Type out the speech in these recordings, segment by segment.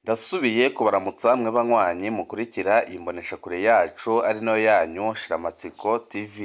Ndasubiye kubaramutsa mwe banywanyi mukurikira iyi mboneshakure yacu ari nayo yanyu Shiramatsiko TV.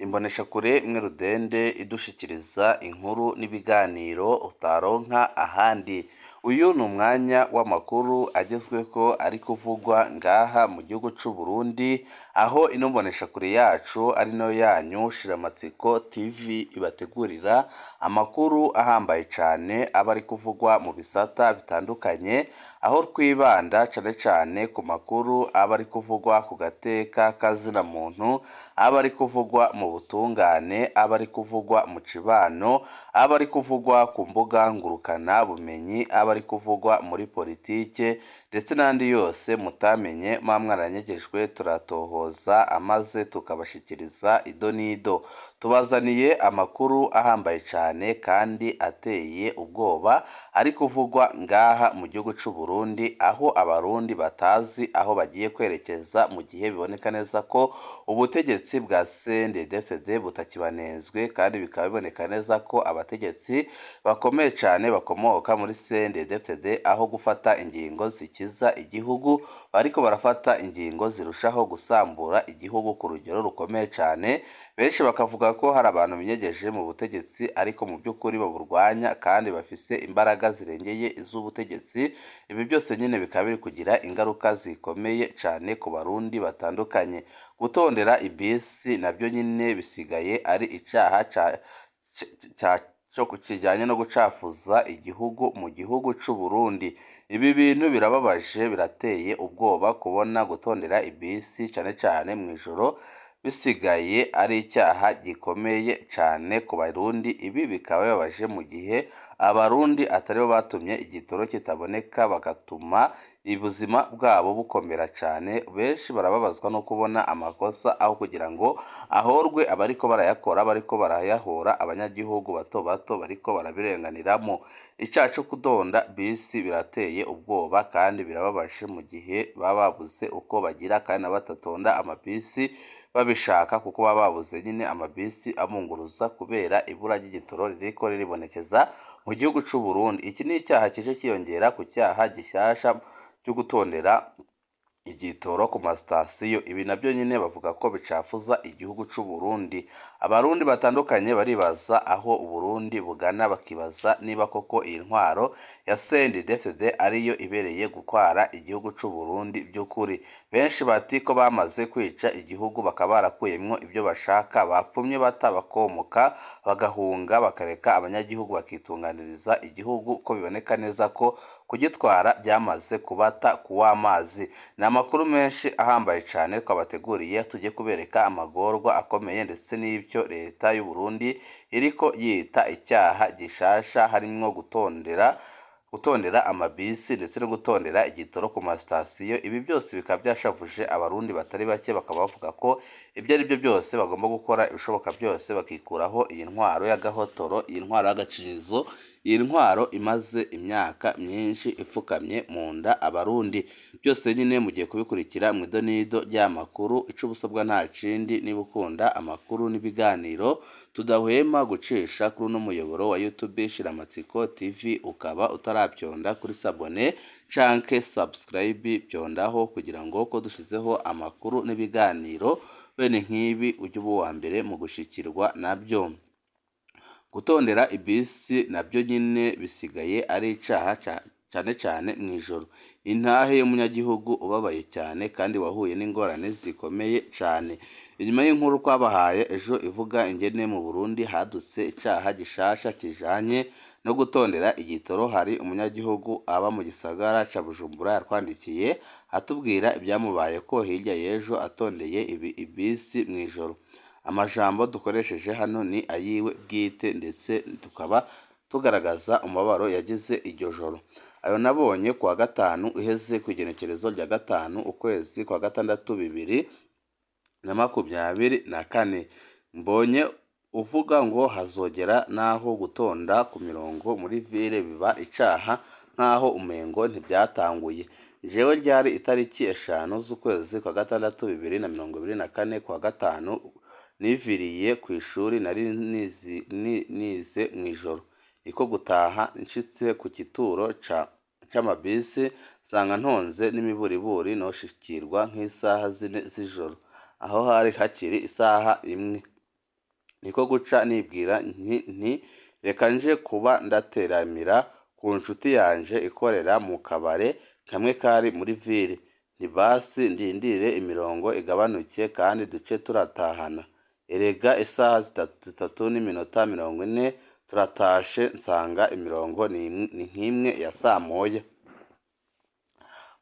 Imboneshakure imwe rudende idushikiriza inkuru n'ibiganiro utaronka ahandi. Uyu ni umwanya w'amakuru agezweko ari kuvugwa ngaha mu gihugu c'u Burundi, aho ino mboneshakure yacu ari nayo yanyu Shiramatsiko TV ibategurira amakuru ahambaye cane aba ari kuvugwa mu bisata bitandukanye, aho twibanda cane cane ku makuru aba ari kuvugwa ku gateka kazina muntu, aba ari kuvugwa mu butungane, aba ari kuvugwa mu cibano, aba ari kuvugwa ku mbuga ngurukana bumenyi, aba ari kuvugwa muri politike ndetse n'andi yose mutamenye muba mwaranyegejwe turatohoza amaze tukabashikiriza ido n'ido. Tubazaniye amakuru ahambaye cane kandi ateye ubwoba ari kuvugwa ngaha mu gihugu c'u Burundi, aho abarundi batazi aho bagiye kwerekeza mu gihe biboneka neza ko ubutegetsi bwa CNDD-FDD butakibanezwe, kandi bikaba biboneka neza ko abategetsi bakomeye cane bakomoka muri CNDD-FDD aho gufata ingingo zikiza igihugu bariko barafata ingingo zirushaho gusambura igihugu ku rugero rukomeye cane. Benshi bakavuga ko hari abantu binyegeje mu butegetsi ariko mu by'ukuri baburwanya kandi bafise imbaraga zirengeye iz'ubutegetsi. Ibi byose nyine bikaba biri kugira ingaruka zikomeye cane ku barundi batandukanye. Gutondera ibisi nabyo nyine bisigaye ari icaha ca kijanye no gucafuza igihugu mu gihugu c'u Burundi. Ibi bintu birababaje, birateye ubwoba kubona gutondera ibisi cane cane mw'ijoro bisigaye ari icyaha gikomeye cane ku barundi. Ibi bikaba bibabaje mu gihe abarundi ataribo batumye igitoro kitaboneka, bagatuma ubuzima bwabo bukomera cane. Benshi barababazwa no kubona amakosa aho kugira ngo ahorwe abariko barayakora bariko barayahora abanyagihugu bato bato bariko barabirenganiramo. Icaha co kudonda bisi birateye ubwoba kandi birababaje mu gihe baba babuze uko bagira kandi nabo batatonda amabisi babishaka, kuko baba babuze nyine amabisi abunguruza kubera ibura ry'igitoro ririko riribonekeza mu gihugu c'u Burundi. Iki ni icyaha kije kiyongera ku cyaha gishasha cyo gutondera igitoro ku masitasiyo. Ibi nabyo nyine bavuga ko bicafuza igihugu c'u Burundi. Abarundi batandukanye baribaza aho Uburundi bugana, bakibaza niba koko iyi ntwaro ya CNDD-FDD ariyo ibereye gutwara igihugu c'u Burundi by'ukuri. Benshi bati ko bamaze kwica igihugu bakaba barakuyemwo ibyo bashaka, bapfumye batabakomoka bagahunga bakareka abanyagihugu bakitunganiriza igihugu, ko biboneka neza ko kugitwara byamaze kubata kuw'amazi. Ni amakuru menshi ahambaye cane twabateguriye, tugiye kubereka amagorwa akomeye ndetse n'ibyo leta y'u Burundi iriko yita icyaha gishasha, harimwo gutondera amabisi ndetse no gutondera igitoro ku masitasiyo. Ibi byose bikaba byashavuje abarundi batari bake, bakaba bavuga ko ibyo ari byo byose bagomba gukora ibishoboka byose bakikuraho iyi ntwaro y'agahotoro, iyi ntwaro y'agacinyizo, iyi ntwaro imaze imyaka myinshi ipfukamye mu nda abarundi. Byose nyine mugiye kubikurikira mu idonido ry'amakuru. Ico ubusabwa nta kindi, niba ukunda amakuru n'ibiganiro tudahwema gucisha kuri uno muyoboro wa YouTube Shiramatsiko TV, ukaba utaravyonda kuri s'abonner canke subscribe, vyondaho kugira ngo ko dushizeho amakuru n'ibiganiro bene nk'ibi ujye uba uwa mbere mu gushikirwa nabyo. Gutondera ibisi nabyo nyine bisigaye ari icaha cane cane mw'ijoro. Intahe y'umunyagihugu ubabaye cyane kandi wahuye n'ingorane zikomeye cane. Inyuma y'inkuru twabahaye ejo ivuga ingene mu Burundi hadutse icaha gishasha kijanye no gutondera igitoro, hari umunyagihugu aba mu gisagara ca Bujumbura yatwandikiye atubwira ibyamubayeko hirya y'ejo atondeye ibisi mw'ijoro. Amajambo dukoresheje hano ni ayiwe bwite, ndetse tukaba tugaragaza umubabaro yagize iryo joro. Ayo nabonye kuwa gatanu uheze, kw'igenekerezo rya 5 ukwezi kwa gatandatu 2024. Mbonye uvuga ngo hazogera n'aho gutonda ku mirongo muri ville biba icaha, nk'aho umengo ntibyatanguye. Jewe ryari itariki 5 z'ukwezi kwa gatandatu 2024, kuwa gatanu, niviriye kw'ishuri nari nize mw'ijoro, niko gutaha nshitse ku gituro ca c'amabisi nsanga ntonze n'imiburiburi noshikirwa nk'isaha 4 z'ijoro, aho hari hakiri isaha 1. Niko guca nibwira nti reka nje kuba ndateramira ku nshuti yanje ikorera mu kabare kamwe kari muri ville, nti basi ndindire imirongo igabanuke kandi duce turatahana. Erega isaha 3:40 turatashe nsanga imirongo ni nk'imwe ya samoya.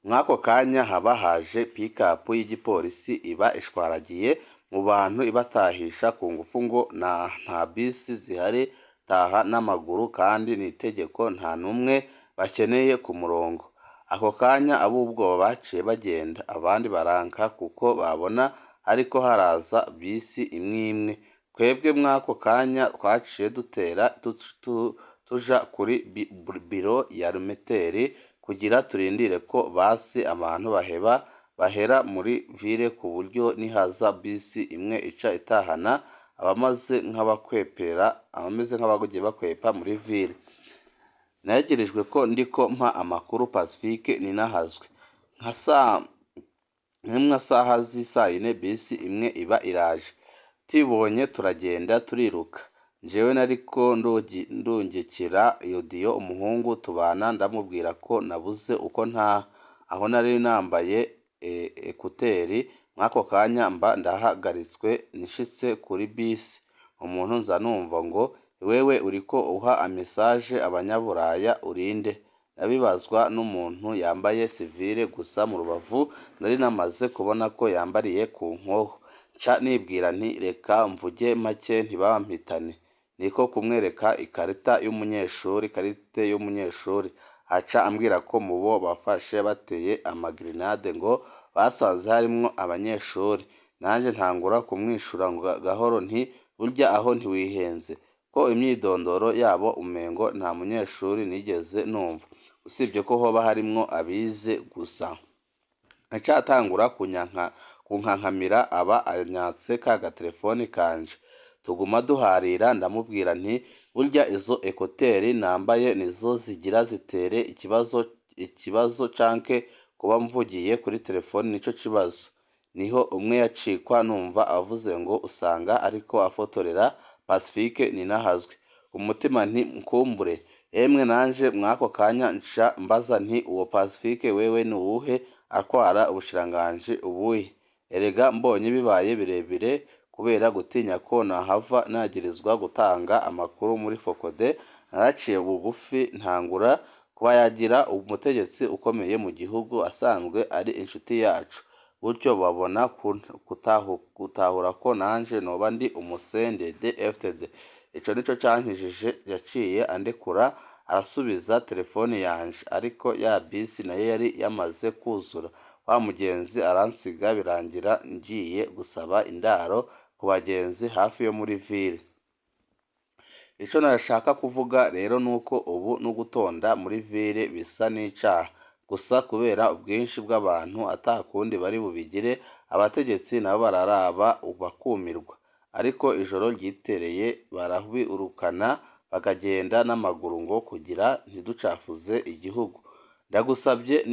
Mw'ako kanya haba haje pikapu y'igipolisi iba ishwaragiye mu bantu ibatahisha ku ngufu ngo nta bisi zihari taha n'amaguru kandi ni itegeko nta n'umwe bakeneye ku murongo. Ako kanya ab'ubwoba baciye bagenda, abandi baranka kuko babona hariko haraza bisi imwe imwe. Twebwe mw'ako kanya twaciye dutera tuja kuri biro ya Lumeteri kugira turindire ko basi abantu bahera muri ville ku buryo nihaza bisi imwe ica itahana abamaze nk'abagiye bakwepa muri ville. Nayagirijwe ko ndiko mpa amakuru Pacifique Ninahazwe. Nka saha z'isayine bisi imwe iba iraje. Tubonye turagenda turiruka. Jewe nariko ndungikira audio umuhungu tubana ndamubwira ko nabuze uko ntaha. Aho nari nambaye ekuteri, mw'ako kanya mba ndahagaritswe nshitse kuri bisi. Umuntu nza numva ngo wewe uriko uha message abanyaburaya urinde. Nabibazwa n'umuntu yambaye sivile gusa mu rubavu nari namaze kubona ko yambariye ku nkoho. Nca nibwira nti reka mvuge make ntibampitane. Niko kumwereka ikarita y'umunyeshuri. Aca ambwira ko mubo bafashe bateye amagrenade ngo basanze harimwo abanyeshuri. Nanje ntangura kumwishura gahoro nti burya aho ntiwihenze, ko imyidondoro yabo umengo nta munyeshuri nigeze numva, usibye ko hoba harimwo abize gusa. Aca atangura kunkankamira aba anyatse ka gatelefoni kanje. Tuguma duharira ndamubwira nti burya izo ekuteri nambaye nizo zigira zitere ikibazo canke kuba mvugiye kuri telefoni nico kibazo. Niho umwe yacikwa numva avuze ngo usanga ariko afotorera Pacifique Ninahazwe. Umutima nti nkumbure. Emwe nanje mw'ako kanya nca mbaza nti uwo Pacifique wewe ni uwuhe, atwara ubushikiranganji ubuhe? Erega mbonye bibaye birebire kubera gutinya ko nahava nagirizwa gutanga amakuru muri Fokode, naraciye bugufi ntangura kubayagira umutegetsi ukomeye mu gihugu asanzwe ari inshuti yacu. Gutyo babona gutahura ko nanje noba ndi umu-CNDD FDD. Ico nico cankijije, yaciye andekura arasubiza telefoni yanje, ariko ya bisi nayo yari yamaze kwuzura. Wa mugenzi aransiga birangira ngiye gusaba indaro ku bagenzi hafi yo muri ville. Ico nashaka kuvuga rero nuko ubu no gutonda muri ville bisa n'icaha, gusa kubera ubwinshi bw'abantu atakundi bari bubigire, abategetsi nabo bararaba bakumirwa. Ariko ijoro ryitereye barabirukana bakagenda n'amaguru ngo kugira ntiducafuze igihugu. Ndagusabye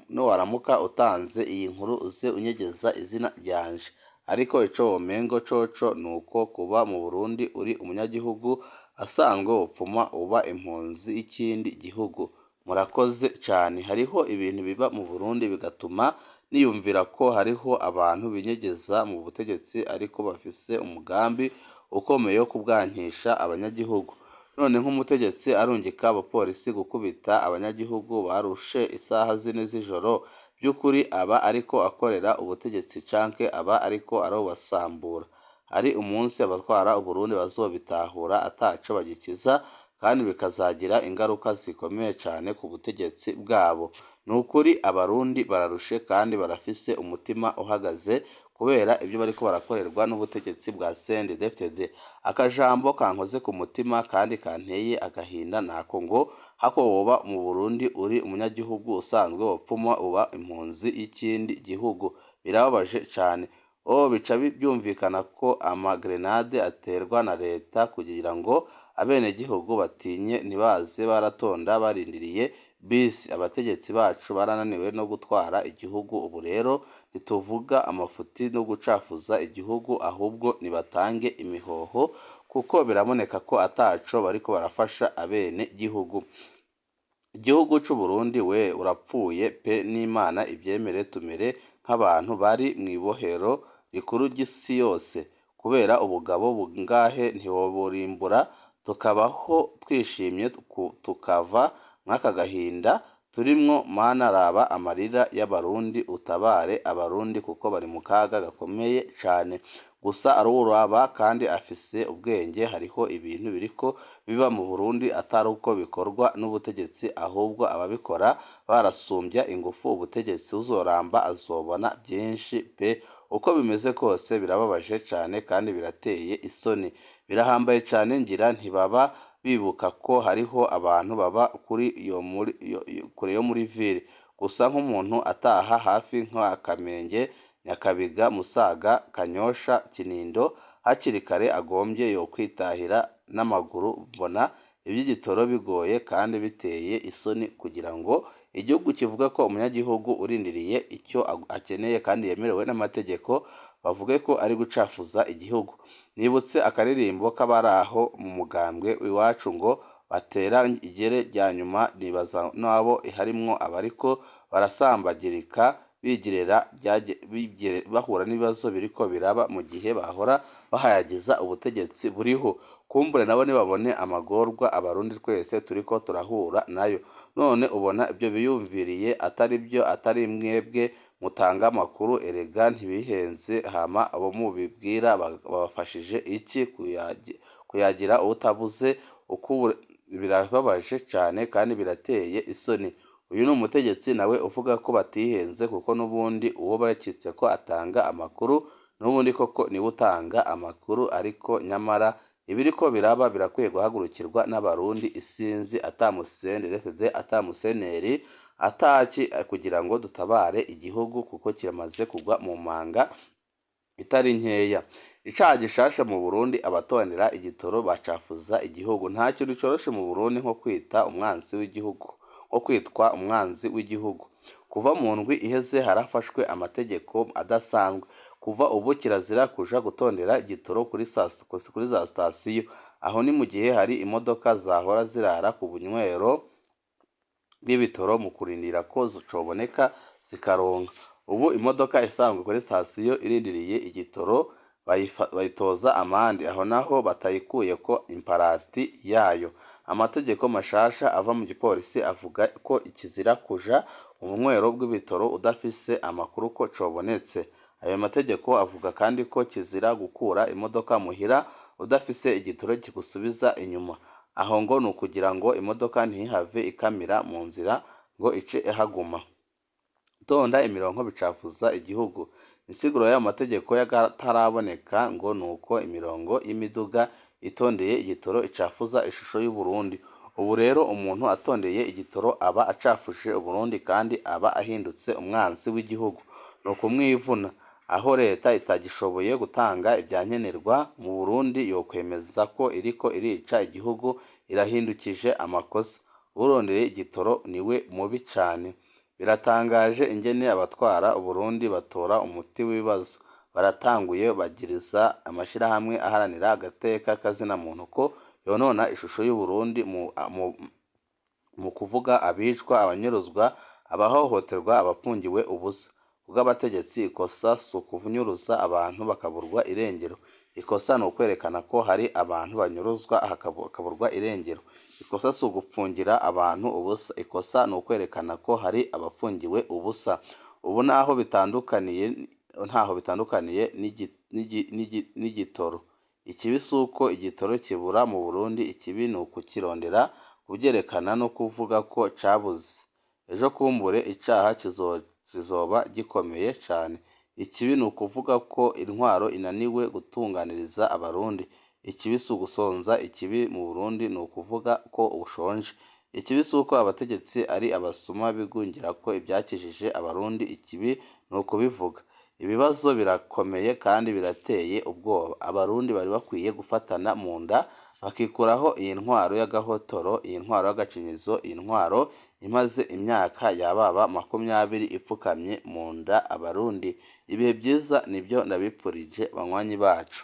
niwaramuka utanze iyi nkuru uze unyegeza izina ryanje. Ariko ico womengo coco nuko kuba mu Burundi uri umunyagihugu asanzwe wopfuma uba impunzi y'ikindi gihugu. Murakoze cane. Hariho ibintu biba mu Burundi bigatuma niyumvira ko hariho abantu binyegeza mu butegetsi ariko bafise umugambi ukomeye wo kubwankisha abanyagihugu. None nk'umutegetsi arungika abapolisi gukubita abanyagihugu barushe isaha 4 z'ijoro, by'ukuri aba ariko akorera ubutegetsi canke aba ariko arabasambura? Hari umunsi abatwara Uburundi bazobitahura ataco bagikiza kandi bikazagira ingaruka zikomeye cane ku butegetsi bwabo. Ni ukuri abarundi bararushe kandi barafise umutima uhagaze kubera ibyo bariko barakorerwa n'ubutegetsi bwa CNDD-FDD. Akajambo kankoze ku mutima kandi kanteye agahinda nako ngo hako woba mu Burundi uri umunyagihugu usanzwe wopfuma uba impunzi y'ikindi gihugu. Birababaje cane. Oh, bica byumvikana ko amagrenade aterwa na leta kugira ngo abenegihugu batinye ntibaze baratonda barindiriye bisi. Abategetsi bacu barananiwe no gutwara igihugu, ubu rero ntituvuga amafuti no gucafuza igihugu, ahubwo nibatange imihoho kuko biraboneka ko ataco bariko barafasha abene gihugu. Igihugu c'Uburundi we urapfuye pe, n'Imana ivyemere tumere nk'abantu bari mw'ibohero rikuru ry'isi yose kubera ubugabo bungahe ntiwoburimbura, tukabaho twishimye tukava mw'aka gahinda turimwo. Mana raba amarira y'Abarundi, utabare Abarundi kuko bari mu kaga gakomeye cane. Gusa aruwuraba kandi afise ubwenge, hariho ibintu biriko biba mu Burundi atari uko bikorwa n'ubutegetsi, ahubwo ababikora barasumbya ingufu ubutegetsi. Uzoramba azobona byinshi pe. Uko bimeze kose birababaje cane kandi birateye isoni, birahambaye cane. Ngira ntibaba bibuka ko hariho abantu baba kuri yo muri kure yo muri ville. Gusa nk'umuntu ataha hafi nka Kamenge, Nyakabiga, Musaga, Kanyosha, Kinindo hakiri kare agombye yokwitahira n'amaguru. Mbona iby'igitoro bigoye kandi biteye isoni kugira ngo igihugu kivuga ko umunyagihugu urindiriye icyo akeneye kandi yemerewe n'amategeko bavuge ko ari gucafuza igihugu. Nibutse akaririmbo k'abari aho mu mugambwe iwacu ngo batera igere rya nyuma, nibaza n'abo harimwo abariko barasambagirika bigirira bahura n'ibibazo biriko biraba mu gihe bahora bahayagiza ubutegetsi buriho. Kumbure nabo nibabone amagorwa Abarundi twese turiko turahura nayo. None ubona ibyo biyumviriye atari byo, atari mwebwe mutanga amakuru? Erega ntibihenze. Hama abo mubibwira babafashije iki kuyagira utabuze uko? Birababaje cane kandi birateye isoni. Uyu ni umutegetsi nawe uvuga ko batihenze, kuko n'ubundi uwo bakitse ko atanga amakuru n'ubundi koko niwe utanga amakuru. Ariko nyamara ibiriko biraba birakwiye guhagurukirwa n'Abarundi isinzi, ata mu CNDD, ata museneri, ataki, kugira ngo dutabare igihugu kuko kiramaze kugwa mu manga itari nkeya. Icaha gishasha mu Burundi: abatondera igitoro bacafuza igihugu. Nta kintu coroshe mu Burundi nko kwita umwansi w'igihugu, nko kwitwa umwanzi w'igihugu. Kuva mu ndwi iheze harafashwe amategeko adasanzwe. Kuva ubu kirazira kuja gutondera igitoro kuri za sitasiyo. Aho ni mu gihe hari imodoka zahora zirara ku bunywero bw'ibitoro mu kurindira ko coboneka zikaronka. Ubu imodoka isanzwe kuri sitasiyo irindiriye igitoro bayitoza amande, aho naho batayikuyeko imparati yayo. Amategeko mashasha ava mu gipolisi avuga ko kizira kuja mu bunywero bw'ibitoro udafise amakuru ko cobonetse. Ayo mategeko avuga kandi ko kizira gukura imodoka muhira udafise igitoro kigusubiza inyuma. Aho ngo ni ukugira ngo imodoka ntihave ikamira mu nzira ngo ice ihaguma. Gutonda imirongo bicafuza igihugu. Insiguro y'ayo mategeko y'akataraboneka ngo nuko imirongo y'imiduga itondeye igitoro icafuza ishusho y'Uburundi. Ubu rero umuntu atondeye igitoro aba acafuje Uburundi kandi aba ahindutse umwansi w'igihugu. Ni ukumwivuna. Aho leta itagishoboye gutanga ibyankenerwa mu Burundi yokwemeza ko iriko irica igihugu, irahindukije amakosa. Urondeye igitoro niwe mubi cane. Biratangaje ingene abatwara Uburundi batora umuti w'ibibazo. Baratanguye bagiriza amashirahamwe aharanira agateka kazina muntu ko yonona ishusho y'Uburundi mu kuvuga abicwa, abanyuruzwa, abahohoterwa, abapfungiwe ubusa. Kubw'abategetsi ikosa si ukunyuruza abantu bakaburwa irengero. Ikosa ni ukwerekana ko hari abantu banyuruzwa bakaburwa irengero. Ikosa si ugupfungira abantu ubusa. Ikosa ni ukwerekana ko hari abapfungiwe ubusa. Ubu naho bitandukaniye, ntaho bitandukaniye n'igitoro. Ikibi si uko igitoro kibura mu Burundi, ikibi ni ukukirondera, kubyerekana no kuvuga ko cabuze. Ejo kumbure icaha kizoba gikomeye cane. Ikibi ni ukuvuga ko intwaro inaniwe gutunganiriza Abarundi. Ikibi si ugusonza, ikibi mu Burundi ni ukuvuga ko ushonje. Ikibi si uko abategetsi ari abasuma bigungirako ivyakijije Abarundi, ikibi ni ukubivuga. Ibibazo birakomeye kandi birateye ubwoba. Abarundi bari bakwiye gufatana mu nda. bakikuraho iyi ntwaro y'agahotoro, iyi ntwaro y'agacinyizo, iyi ntwaro imaze imyaka yababa 20 ipfukamye mu nda Abarundi. Ibihe byiza nibyo ndabipfurije banywanyi bacu.